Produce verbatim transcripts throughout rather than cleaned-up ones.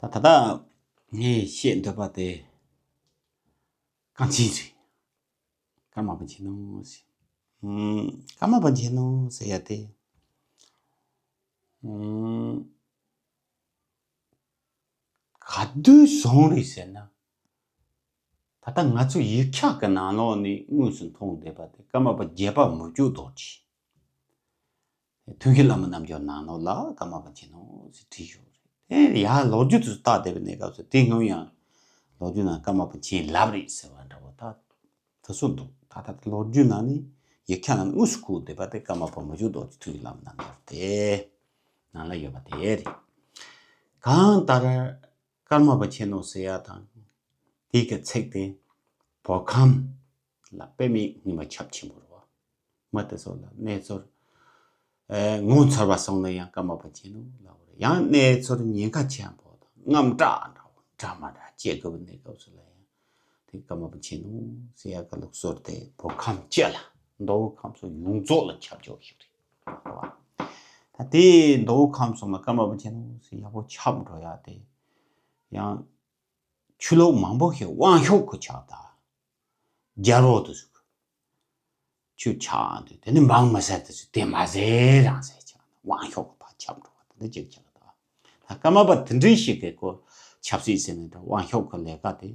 ད་ད་ལྟ་ངས་བཤད་འདོད་པ་དེ་རྐང་ཆེན་རེད། ཀརྨ་པཎ་ཆེན་ནོ་ཟེར། ཨུམ། ཀརྨ་པཎ་ཆེན་ནོ་ཟེར་ཡ་དེ། ཨུམ། ག་དུས་བྱུང་རེད་ཟེར་ན། ད་ལྟ་ང་ཚོ་ཡིག་ཆ་གི་ནང་ལོགས་ནས་དངོས་སུ་མཐོང་བསྡད་པ་དེ་ཀརྨ་པ་བརྒྱད་པ་མི་བསྐྱོད་རྡོ་རྗེ། ཐུན་བཞིའི་བླ་མའི་རྣལ་འབྱོར་ནང་ལོགས་ལ་ཀརྨ་པཎ་ཆེན་ནོ་ཟེར་བྲིས་ཡོད་རེད། དེ་ཡང་ལོ་རྒྱུས་དེ་ཚོ་བལྟས་བསྡད་པའི་གནས་སྐབས་སུ་དེ་སྔོན་ཡང་ལོ་རྒྱུས་ནང་ཀརྨ་པཎ་ཆེན་ལབ་རེད་ཟེར་བ་འདྲ་བོ་ད་དེ་ཚོ་འདུག་ད་ལྟ་ལོ་རྒྱུས་ནང་ནས་ཡིག་ཆ་ནང་དངོས་སུ་བཀོད་བསྡད་པ་དེ་ཀརྨ་པ་མི་བསྐྱོད་རྡོ་རྗེ་ཐུན་བཞིའི་བླ་མའི་རྣལ་འབྱོར་དེ་ནང་ལ་ཡོད་པ་དེ་རེད། གང་ལྟར་ཀརྨ་པ་ཆེན་ནོ་ཟེར་ཡ་དང་དེ་གི་ཚིག་དེ་བོད་ཁམས་ལ་དཔེ་མེད་སྙིང་པོ་ཁྱབ་ཆེན་པོ་རེད་བ། མི་དེ་ཚོ་ལ་གནས་ཚུལ་ཨེ་ངོ་མཚར་བ་སོང་ན་ཡང་ཀརྨ་པ་ཆེན་ནོ་ལབ་རེད། ཡང་གནས་ཚུལ་ཉེན་ཁ་ཆེན་པོ་དང་དངངས་སྐྲག་འདྲ་བོ་འདྲ་མ་འདྲ་སྐྱེ་དགོས་པའི་གནས་སྐབས་སུ་ལ་ཡང་དེ་ཀརྨ་པ་ཆེན་ནོ་ཟེར་ཡ་གི་ལུགས་སྲོལ་དེ་བོད་ཁམས་སྤྱི་ལ་མདོ་དབུས་ཁམས་གསུམ་ཡོངས་རྫོགས་ལ་ཁྱབ་ཆོག་ཞིག་རེད། རེད་བ། ད་དེ་མདོ་དབུས་ཁམས་གསུམ་ལ་ཀརྨ་པ་ཆེན་ནོ་ཟེར་ཡག་པོ་ཁྱབ་འགྲོ་ཡ་དེ་ཡང་ཆོས་ལུགས་མང་པོ་ཞིག་དབང་ཤུགས་ཀྱིས་ཁྱབ་ད། རྒྱལ་པོ་དེ་ཚོ་ཆོས་ཆགས་འདུག་དེ་ནི་འབངས་མི་སེར་དེ་ཚོ་དེ་མ་ཟེར་རང་ཟེར་ཆགས་དབང་ཤུགས་ཀྱིས་ཕར་ཁྱབ་འགྲོ་བ་དེ་འདྲ་ཅིག་ཆགས་ད། ད་ཀརྨ་པ་དེ་འདྲའི་ཞིག་གི་ཁོ་ཆབ་སྲིད་ཟེར་ནས་ད་དབང་ཤུགས་ཀྱི་ལས་ཀ་དེ་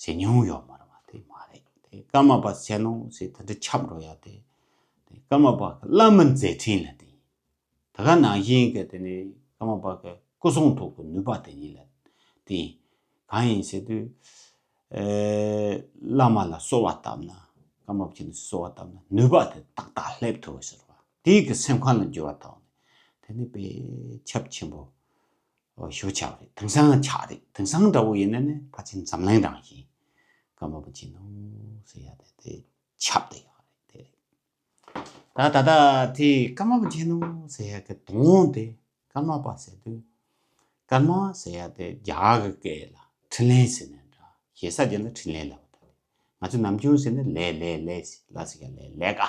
ཟེར་མྱོང་ཡོད་མ་རེད་བ། དེ་མ་རེད། དེ་ཀརྨ་པ་ཆེན་ནོ་ཟེར་དེ་འདྲ་ཁྱབ་འགྲོ་ཡ་དེ་དེ་ཀརྨ་པ་གི་བླ་མའི་མཛད་འཕྲིན་ལ་བརྟེན། ད་ག་ནང་བཞིན་གྱི་དེ་ནི་ཀརྨ་པ་གི་སྐུ་གསུང་ཐུགས་ཀྱི་ནུས་པ་དེ་ཉིད་ལ་བརྟེན། གང་ཡིན་ཟེར་དུས། ཨེ། བླ་མ་ལ་གསོལ་བ་བཏབ་ན། ཀརྨ་པ་ཆེན་ནོ་གསོལ་བ་བཏབ་ན་ནུས་པ་དེ་ཏག་ཏག་སླེབས་ཐུབ་ཟེར་བ། དེའི་གི་སེམས་ཁམས་ལ་འགྱུར་བ་བཏང་ནས་དེ་ནི་དཔེ་ཁྱབ་ཆེན་པོ་ཞེ་པོ་ཆགས་རེད། དེང་སང་ཆགས་རེད། དེང་སང་འདྲ་བོ་ཡིན་ན་ནི་ཕལ་ཆེར་འཛམ་གླིང་རང་བཞིན་ཀརྨ་པ་ཆེན་ནོ་ཟེར་ཡ་དེ་དེ་ཁྱབ་བསྡད་ཡོད་རེད། དེ་རེད། ད་ད་ལྟ་དེ་ཀརྨ་པ་ཆེན་ནོ་ཟེར་ཡ་གི་དོན་དེ་ཀརྨ་པ་ཟེར་དུས། ཀརྨ་ཟེར་ཡ་དེ་རྒྱ་གར་གྱི་སྐད་ལ་འཕྲིན་ལས་ཟེར་ནས་འདྲ། ཞེ་ས་རྒྱ་ལ་འཕྲིན་ལས་ལབ་པ་དང་། ང་ཚོ་ནམ་རྒྱུན་ཟེར་ན་ལས་ལས་ལས་ཟེར་ལ་ཟེར་ཡ་ལས་ལས་ཀ་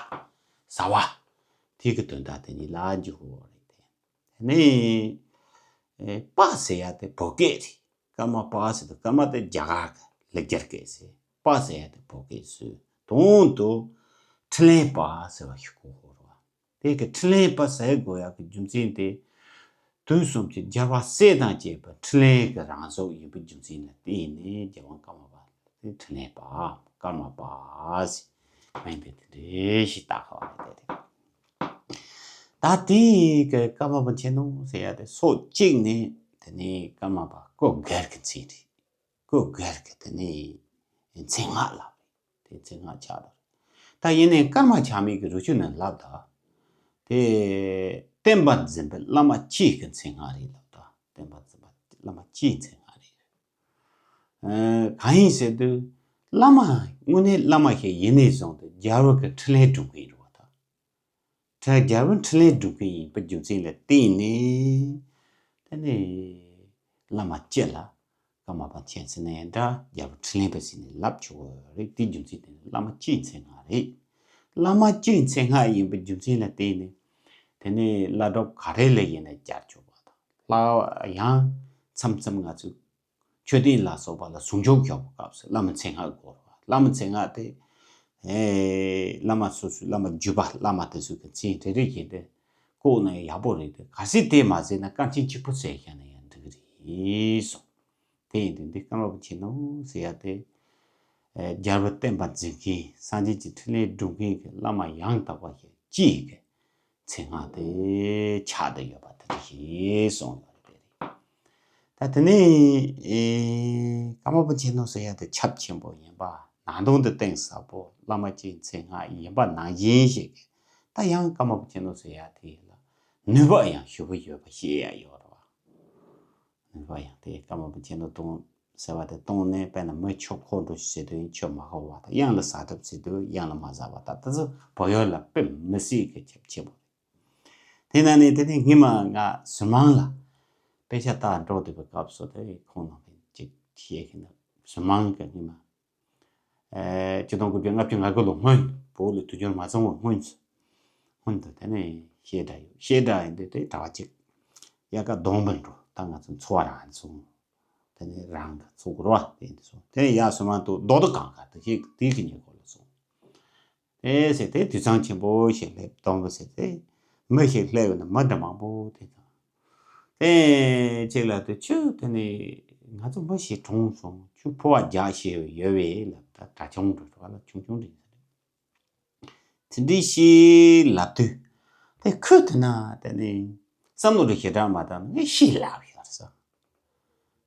བྱ་བ། དེ་གི་དོན་དག་དེ་ཉིད་ལ་འཇུག་གི་རེད་དེ། དེ་ནས་ཨེ། པ་ཟེར་ཡ་དེ་བོད་སྐད་རེད། ཀརྨ་པ་ཟེར་དུས་ཀརྨ་དེ་རྒྱ་གར་གྱི་ལེགས་སྦྱར་སྐད་ཟེར། པ་ཟེར་ཡ་དེ་བོད་སྐད་ཟེར། དོན་དུ་འཕྲིན་ལས་པ་ཟེར་བ་ཞིག་གོ་དགོས་རེད་བ། དེ་གི་འཕྲིན་ལས་པ་ཟེར་དགོས་ཡག་གི་རྒྱུ་མཚན་དེ། དུས་གསུམ་གྱི་རྒྱལ་བ་སྲས་དང་བཅས་པའི་འཕྲིན་ལས་ཀྱི་རང་གཟུགས་ཡིན་པའི་རྒྱུ་མཚན་ལ་བརྟེན་ནས་རྒྱལ་དབང་ཀརྨ་པ་དེ་འཕྲིན་ལས་པ་ཀརྨ་པ་ཟེར་མིང་དེ་དེ་འདྲ་ཞིག་བཏགས་པ་རེད་དེ། ད་དེ་གི་ཀརྨ་པ་ཆེན་ནོ་ཟེར་ཡ་དེ་སོ་གཅིག་ནས་དེ་ནས་ཀརྨ་པ་སྐུ་སྒེར་གྱི་མཚན་རེད། སྐུ་སྒེར་གྱི་དེ་ནས་མཚན་སྔགས་ལབ་རེད། དེ་མཚན་སྔགས་ཆགས་དང་། ད་ཡིན་ནའི་ཀརྨ་ཆགས་མིན་གྱི་རུ་ཆུ་ནས་ལབ་ད། དེ་བསྟན་པ་འཛིན་པའི་བླ་མ་གཅིག་གི་མཚན་སྔགས་རེད་ལབ་ད། བསྟན་པ་འཛིན་པ་བླ་མ་གཅིག་མཚན་སྔགས་རེད། ཨ། གང་ཡིན་ཟེར་དུས། བླ་མ་དངོས་གནས་བླ་མ་ཞིག་ཡིན་ནས་བཟུང་སྟེ་རྒྱལ་བ་གི་འཕྲིན་ལས་སྒྲུབ་མཁན་རེད་བ་ད། ད་རྒྱལ་བའི་འཕྲིན་ལས་སྒྲུབ་མཁན་ཡིན་པའི་རྒྱུ་མཚན་ལ་བརྟེན་ནས། དེ་ནས་བླ་མ་སྤྱི་ལ་ཀརྨ་པ་ཆེན་ཟེར་ནའི་འདྲ། རྒྱལ་བའི་འཕྲིན་ལས་པ་ཟེར་ནས་ལབ་ཆོག་གི་རེད། དེའི་རྒྱུ་མཚན་དེ་ནི་བླ་མ་སྤྱིའི་མཚན་སྔགས་རེད། བླ་མ་སྤྱིའི་མཚན་སྔགས་ཡིན་པའི་རྒྱུ་མཚན་ལ་བརྟེན་ནས། དེ་ནས་བླ་སྒྲུབ་ག་རེ་ལ་ཡིན་ན་སྦྱར་ཆོག་པ་དང་། བླ་ཡང་མཚམས་མཚམས་ང་ཚོས། མཆོད་རྟེན་ལ་སོགས་པ་ལ་ཟུང་འཇུག་བྱ་བའི་སྐབས་སུ་བླ་མའི་མཚན་སྔགས་དགོས་རེད་བ། བླ་མའི་མཚན་སྔགས་དེ། ཨེ། བླ་མ་སོ་སོའི་བླ་མ་བརྒྱུད་པ་བླ་མ་དེ་ཚོ་གི་མཚན་རེ་རེ་བཞིན་དུ་བཀོད་ན་ཡག་པོ་རེད་དེ། གལ་སྲིད་དེ་མ་ཟེར་ན་སྐར་ཆེན་གཅིག་པོ་ཟེར་བཞག་ན་ཡང་འགྲིག་གི་རེད་གསུངས། དེ་ཡིན་དུས་འདི་ཀརྨ་པ་ཆེན་ནོ་ཟེར་ཡ་དེ། ཨེ། རྒྱལ་བའི་བསྟན་པ་འཛིན་མཁན་སངས་རྒྱས་ཀྱི་འཕྲིན་ལས་སྒྲུབ་མཁན་གྱི་བླ་མ་ཡང་དག་པ་ཞིག་གཅིག་གི་མཚན་སྔགས་དེ་ཆགས་བསྡད་ཡོད་པ་དེ་འདྲ་ཞིག་གསུངས་ཡོད་རེད། ད་དེ་ནས་ཨེ། ཀརྨ་པ་ཆེན་ནོ་ཟེར་ཡ་དེ་ཁྱབ་ཆེན་པོ་ཡིན་པ། ནང་དོན་དེ་གཏིང་ཟབ་པོ་བླ་མ་གཅིག་མཚན་སྔགས་ཡིན་པ་ནང་བཞིན་ཞིག་གི། ད་ཡང་ཀརྨ་པ་ཆེན་ནོ་ཟེར་ཡ་དེ་ལ་ནུས་པ་ཡང་ཞེ་པོ་ཡོད་པ་ཤེས་ཡ་ཡོད་རེད་བ། ནུས་པ་ཡང་དེ་ཀརྨ་པ་ཆེན་ནོ་གཏོང་ཟེར་བ་དེ་གཏོང་ནས། དཔེར་ན་མི་ཆོས་ཁོག་འགྲོ་ཟེར་དུས་ཆོས་མ་ཁོག་པ་དང་། གཡང་ལ་ཟ་གྲབས་ཟེར་དུས་གཡང་ལ་མ་ཟ་བ་དང་། དེ་ཚོ་བོད་ཡུལ་ལ་དཔེ་མི་སྲིད་ཀྱི་ཁྱབ་ཆེན་པོ་རེད། དེ་ན་ནི་དེ་ནི་སྔོན་མ་ང་ཟུར་མང་ལ་དཔེ་ཆ་ལྟ་འགྲོ་བསྡད་པའི་སྐབས་སུ་དེ་ཁོང་རྣམ་པས་ཅིག་བཤད་མཁན་ནི་ཟུར་མང་གི་སྔོན་མ། ཨེ། ཆིག་སྟོང་དགུ་བརྒྱ་ལྔ་བཅུ་ང་དགུ་ལོ་སྔོན། བོད་ལ་དུས་འགྱུར་མ་སོང་བའི་སྔོན་སུ། སྔོན་དུ་དེ་ནས་བཤད་གྲྭ་ཡོད། བཤད་གྲྭ་ཡིན་དུས་དེ་གྲྭ་པ་གཅིག་དབྱར་ཁ་སྡོམ་པ་འགྲོ། ད་ང་ཚོ་འཚོ་བ་རང་བྱུང་ དེ་ནས་རང་གི་ཚོགས་རོ་བ་དེ་འདི་སོང་། དེ་ནས་ཡར་སོང་མ་གཏོགས་རྡོག་རྡོག་གང་ག་དེ་ཞིག་དེ་གི་ཉེ་འཁོར་ལ་སོང་། དེ་ཟེར་དེ་དུད་ཚང་ཆེན་པོ་ཞིག་སླེབས། སྡོང་པོ་ཟེར་དེ་མི་ཞིག་སླེབས་ཡོད་ན་མི་འདྲ་མང་པོ་དེ་དང་། དེ་གཅིག་ལ་དུ་ཆུ་དེ་ནས་ང་ཚོ་མི་ཞིག་གྲོངས་སོང་། ཆུ་འཕོ་བ་རྒྱག་ཤེས་ཡོད་བས་ལབ། ད་གྲྭ་ཆུང་འགྲོ་བ་ལ་ཆུང་ཆུང་འདྲ་ཡིན་ས་རེད། དེ་འདྲའི་ཞིག་ལབ་དུས། དེ་ཁོས་དེ་ན་དེ་ནི་བསམ་བློ་རེ་ཞེ་དྲག་མ་བཏང་ན་ངས་ཤི་ལབ་ཡོད་ཟེར།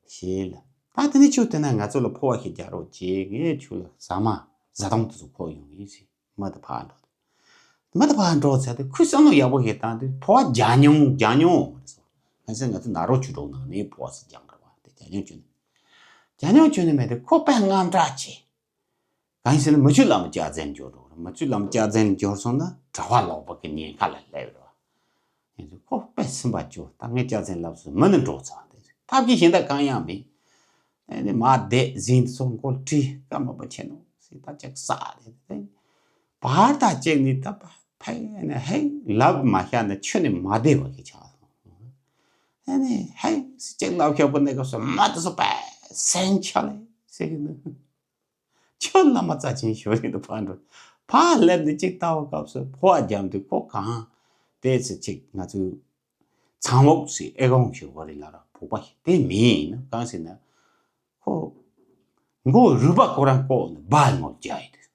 ཤི་ལབ། ད་དེ་ནི་ཁྱོད་དེ་ན་ང་ཚོ་ལ་འཕོ་བ་ཞིག་རྒྱག་རོགས་བྱེད། ངས་ཁྱོད་ལ་ཟ་མ་བཟའ་བཏུང་དེ་ཚོ་འཁོར་ཡོང་ཡིན་ཟེར། མ་དེ་ཕར་འགྲོ། མ་དེ་ཕར་འགྲོ་ཚར་དུས་ཁོས་བསམ་བློ་ཡག་པོ་ཞིག་བཏང་དུས་འཕོ་བ་རྒྱག་མྱོང་རྒྱག་མྱོང་མ་རེད་ཟེར། ང་ཚོ་ང་ཚོ་ནཱ་རོ་ཆོས་གྲོགས་ནང་ནས་འཕོ་བ་ཟེར་རྒྱག་འགྲོ་བ་དེ་རྒྱག་མྱོང་བྱུང་ནས། རྒྱག་མྱོང་བྱུང་ནས་མེད་དུས་ཁོ་དཔེ་དངངས་སྐྲག་བྱེད། གང་ཡིན་ཟེར་ན་མི་ཆོས་ལམ་སྐྱག་རྫུན་འགྱུར་འགྲོ། མི་ཆོས་ལམ་སྐྱག་རྫུན་འགྱུར་སོང་ན་གྲྭ་པ་ལོག་པ་གི་ཉེན་ཁ་ལ་སླེབས་རེད་བ། ཡིན་ཚུལ་ཁོ་དཔེ་སུན་པ་སྐྱོ། ད་ངས་སྐྱག་རྫུན་ལབ་སོང་མི་ནི་འགྲོ་ཚར་དེ་ཐབས་ཀྱི་གཞན་དག་གང་ཡང་མེད། ཨེ་ནི་མ་བསྡད་ཟིན་སོང་མགོ་བྲིས་ཀ་མ་པ་ཆེ་ནོ་ཟིན་ད་ཅིག་ས་དེ་དེ་བར་ད་ཅིག་ནི་ད་ཕ་ཕ་ནི་ཧེ་ལབ་མ་ཤ་ནི་ཆུ་ནི་མ་བདེ་བ་གི་ཆགས་སོང་། ཨེ་ནི་ཧེ་ཅིག་ལབ་ཤོག་པ་ནི་ག་སོ་མ་དེ་སོ་པ་སེང་ཆ་ལེ་ཟེར་གི་འདུག་ཁྱོད་བླ་མ་རྩ་ཆེན་ཞོར་རེད་འདུག་ཕར་འགྲོ། ཕར་སླེབས་ནས་ཅིག་ལྟ་བ་སྐབས་སུ་འཕོ་བ་རྒྱབ་འདུག་ཁོ་གང་དེ་ཚེ་ཅིག་ང་ཚོའི་ཚང་འོག་སི་ཨེ་ཀོང་ཞུ་བ་རེད་ལ་ར་བུག་པ་ཞིག་དེ་མིན་ཡིན་ན་གང་ཟེར་ན་ཁོ་མགོ་རུས་པ་ཁོ་རང་བཀོག་ནས་སྦལ་མོ་རྒྱག་ཡི་འདུག་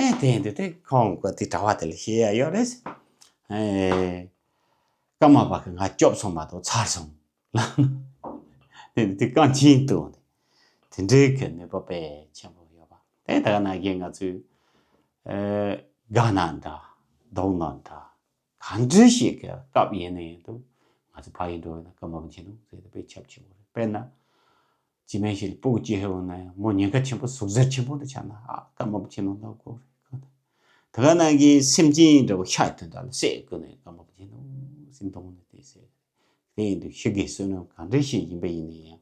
ཨེ་དེ་འདུག་དེ་ཁོང་གི་དེ་གྲྭ་བ་དེ་ལ་བཤད་ཡ་ཡོད་རེད། ཨེ། ཀརྨ་པ་གི་ང་སྐྱོབ་སོང་མ་གཏོགས་ཚར་སོང་། དེ་དེ་རྐང་ཆེན་དུ་དེ་འདྲའི་གི་ནུས་པ་དཔེ་ཆེན་པོ་ཡོད་པ་དེ་ད་ག་ནང་བཞིན་ང་ཚོས་ཨེ་དགའ་ན་འདྲ་སྡུག་ན་འདྲ་གང་འདྲ་ཞིག་གི་སྐབས་ཡིན་ན་ཡིན་དུས་ང་ཚོ་ཕ་ཡུལ་འགྲོ་ཡིན་ན་ཀརྨ་པ་ཆེན་པོ་ཟེར་དེ་དཔེ་ཁྱབ་ཆེ་བོ་རེད། དཔེར་ན། སྤྱི་སྨན་ཞིག་ལ་སྤུ་གུ་སྐྱེ་ཧེ་འོང་ན་ཡང་མོ་ཉེན་ཁ་ཆེན་པོ་ཟུག་གཟེར་ཆེན་པོ་དུ་ཆགས་ན་ཨ་ཀརྨ་པ་ཆེན་པོ་ལ་གོ་རེད། ད་ག་ནང་གི་སེམས་ཅན་འདྲ་བོ་ཤ་དོན་དག་ལ་བསད་དགོས་ནས་ཀརྨ་པ་ཆེན་པོ་སེམས་གཏོང་ནས་དེ་ཟེར། དེ་ཡིན་དུས་ཤི་གི་བསོད་ནམས་གང་འདྲ་ཞིག་ཡིན་པ་ཡིན་ན་ཡང་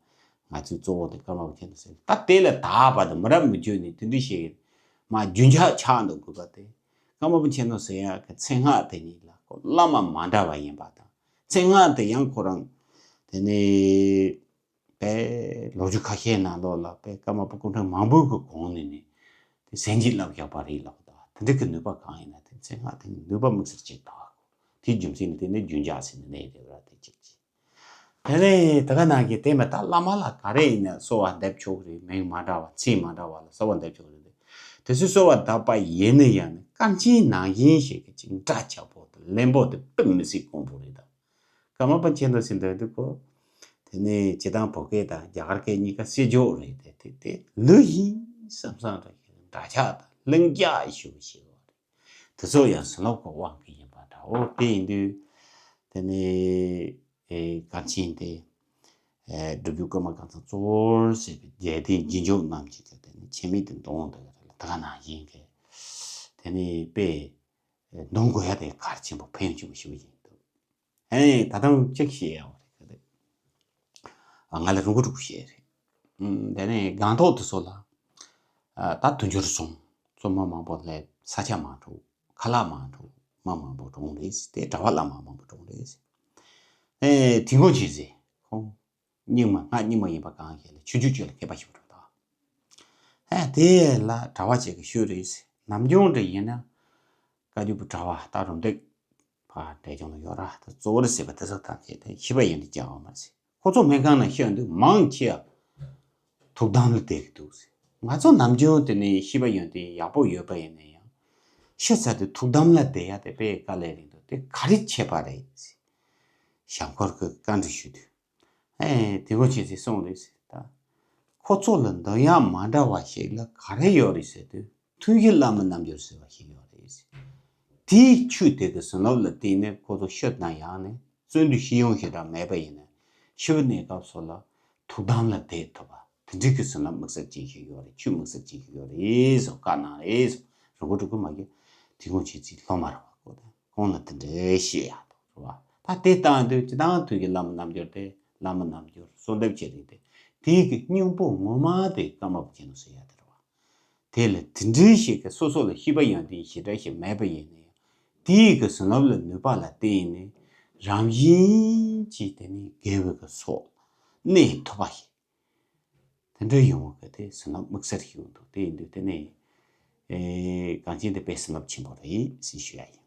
ང་ཚོའི་གཙོ་བོ་དེ་ཀརྨ་པ་ཆེན་པོ་ཟེར། ད་དེ་ལ་དག་པ་དང་མི་རབས་མི་བརྗོད་ནས་དེ་འདྲ་ཞིག་མ་རྒྱུན་ཆགས་ཆགས་འདུག་དགོས་པ་དེ་ཀརྨ་པ་ཆེན་པོ་ཟེར་ཡག་གི་མཚན་སྔགས་དེ་ཉིད་ལ་ཁོ་བླ་མ་མ་འདྲ་བ་ཡིན་པ་དང་མཚན་སྔགས་དེ་ཡང་ཁོ་རང་དེ་ནས། པའི་ལོ་རྒྱུས་ཁ་ཤས་ནང་ལོགས་ལ་པའི་ཀརྨ་པ་སྐུ་ཕྲེང་མང་པོའི་གི་གོང་ནས་ནི་དེ་གསན་བརྗོད་ལབ་བཞག་པ་རེད་ལབ་དང་དེ་འདྲ་གི་ནུས་པ་གང་ཡིན་ན་དེ་མཚན་སྔགས་དེ་ནི་ནུས་པ་དམིགས་བསལ་ཅིག་དང་དེའི་རྒྱུ་མཚན་ནི་དེ་ནི་རྒྱུན་འཇགས་ཟེར་ནི་གནས་རེད་བ་དེ་གཅིག་གཅིག་དེ་ནས་ད་ག་ནང་གི་དེ་མ་ད་བླ་མ་ལ་ག་རེ་ཡིན་ན་གསོལ་བ་འདེབས་ཆོག་གི་རེད། མིང་མ་འདྲ་བ་ཚིག་མ་འདྲ་བ་ལ་གསོལ་བ་འདེབས་ཆོག་གི་རེད། དེ་ཚོའི་གསོལ་བ་འདེབས་པ་ཡིན་ན་ཡང་ནི་སྐར་ཆེན་ནང་བཞིན་ཞིག་གི་ཅིག་འདྲ་ཆགས་པོ་དང་བརླན་པོ་དེ་དཔེ་མི་སྲིད་དཀོན་པོ་རེད་དང་། ཀརྨ་པ་ཆེན་པོ་ཟེར་འདོད་འདུག་གོ། དེ་ནས་སྤྱི་བཏང་བོད་སྐད་དང་རྒྱ་གར་སྐད་གཉིས་ཀ་བསྲེས་སྦྱོར་རེད་དེ་དེ་དེ་ལོས་ཡིན་བསམ་བསམ་རེད། འདྲ་ཆགས་དང་ལྷིང་འཇགས་ཞུ་ཞེས་པ་རེད། དེ་ཚོ་ཡང་བྱིན་རླབས་ཀྱི་དབང་གིས་ཡིན་པ་འདྲ་འོ་དེ་ཡིན་དུས། དེ་ནས་ཨེ་གངས་ཅན་དེ་ཨེ་སྒྲུབ་བརྒྱུད་ཀརྨ་ཀཾ་ཚང་གཙོ་བོར་བྱས་པའི་རྒྱལ་བསྟན་རྗེས་འཇུག་རྣམས་ཀྱིས་དེ་ནས་ཆེད་དམིགས་དེ་འདོན་འདོད་ལ་ད་ག་ནང་བཞིན་གྱི་དེ་ནས་དཔེ། འདོན་དགོས་ཡ་དེ་གལ་ཆེན་པོ་ཕན་ཡོན་ཆེན་པོ་ཞིག་ཡིན་འདུག་ཨེ་ད་དུང་གཅིག་བཤད་ཡ་བ་རེད་ག་དེ། ང་ལ་རིང་པོ་འགྲོ་བཤད་རེད། དེ་ནས་སྒང་ཐོག་དེ་ཚོ་ལ་ད་དུས་འགྱུར་སོང་ཚོ་མི་མང་པོ་སླེབས་ས་ཆ་མ་འགྲོ་ཁ་ལག་མ་འགྲོ་མི་མང་པོ་གྲོངས་རེད་དེ་གྲྭ་པ་བླ་མ་མང་པོ་གྲོངས་རེད། ཨེ་དེ་ངོ་ཅི་ཟེར་ཁོང་། རྙིང་མ་སྔ་རྙིང་མ་ཡིན་པ་གང་ཞིག་ལ་ཆོས་བརྒྱུད་ཅིག་ལ་མཁས་པ་ཞིག་འགྲོ་དང་། ཨ་དེ་ལ་གྲྭ་པ་ཅིག་གིས་ཞུས་རེད། ནམ་རྒྱུན་འདྲ་ཡིན་ན་བཀའ་བརྒྱུད་པའི་གྲྭ་པ་ད་རུམ་བཏེག་ཕ་འབྲས་ལྗོངས་ལ་ཡོད་ར་ད་གཙོ་བོ་རེད་ཟེར་བ་དེ་ཚོ་ཐམས་ཅད་དེ་ཤེས་པ་ཡོན་ཏན་ཅན་ཡོད་མ་རེད། ཁོ་ཚོ་སྨན་ཁང་ནང་ཤོད་དུས་མང་ཆེ་བ་ཐུགས་དམ་ལ་བསྡད་ཀྱི་འདུག་ཟེར། ང་ཚོ་ནམ་རྒྱུན་དེ་ནས་ཤེས་པ་ཡོན་ཏན་ཡག་པོ་ཡོད་པ་ཡིན་ན་ཡང་ཤི་ཚར་དུས་ཐུགས་དམ་ལ་བསྡད་ཡ་དེ་དཔེ་དཀའ་ལས་རེད་འདུག་དེ་ག་རེ་བྱས་པ་རེད་ཟེར། ཞབས་འཁོར་གྱི་བཀའ་འདྲི་ཞུས་དུས། ཨེ་དེ་ངོ་ཅི་ཟེར་གསུངས་རེད་ཟེར་ད། ཁོ་ཚོ་ལ་འདོན་ཡག་མ་འདྲ་བ་ཞིག་ལ་ག་རེ་ཡོད་རེད་ཟེར་དུས་ཐུན་བཞི་བླ་མའི་རྣལ་འབྱོར་ཟེར་བ་ཞིག་ཡོད་རེད་ཟེར། དེའི་ཆོས་དེ་གི་བྱིན་རླབས་ལ་བརྟེན་ནས་ཁོ་ཚོ་ཤི་ན་ཡང་ནས་བརྩོན་འགྲུས་ཤི་ཡོང་ཞེ་དྲག་མེད་པ་ཡིན་ན་ཤི་བའི་གནས་སྐབས་སོགས་ལ་ཐུགས་དམ་ལ་བསྡད་ཐུབ་པ་དེ་འདྲའི་གི་བྱིན་རླབས་དམིགས་བསལ་ཅན་ཞིག་ཡོད་རེད། ཆོས་དམིགས་བསལ་ཅན་ཞིག་ཡོད་རེད་ཟེར་བཀའ་གནང་རེད་ཟེར། རུ་གུ་རུ་གུ་མ་གི་དེ་ངོ་ཅི་ཟེར་སློབ་མ་རེད་བ་ཁོ་དང་། ཁོང་ལ་དེ་འདྲའི་བཤད་ཡག་འདུག་རེད་བ། ད་དེ་བཏང་དུས་སྤྱི་བཏང་དུས་ཀྱི་བླ་མ་རྣལ་འབྱོར་དེ་བླ་མ་རྣལ་འབྱོར་གསོལ་འདེབས་བྱེད་རིང་དེ་དེའི་གི་སྙིང་པོ་ངོ་མ་དེ་ཀརྨ་པ་ཆེན་པོ་ཟེར་ཡག་དེ་རེད་བ། དེ་ལ་དེ་འདྲའི་ཞིག་གི་སོ་སོ་ལ་ཤེས་པ་ཡོན་ཏན་ཞེ་དྲག་ཞིག་མེད་པ་ཡིན་ན་ཡང་དེའི་གི་བྱིན་རླབས་ལ་ནུས་པ་ལ་བརྟེན་ནས་རང་བཞིན་གྱིས་དེ་ནི་དགེ་བའི་གི་ཚོགས་གནས་ཐུབ་པ་ཞིག་དེ་འདྲ་ཡོང་བ་གི་དེ་བསོད་ནམས་དམིགས་བསལ་ཞིག་ཡོང་འདུག་དེ་ཡིན་དུས་དེ་ནས་ཨེ་གངས་ཅན་དེ་དཔེ་བསོད་ནམས་ཆེན་པོ་རེད་ཟེར་ཞུ་ཡ་ཡིན།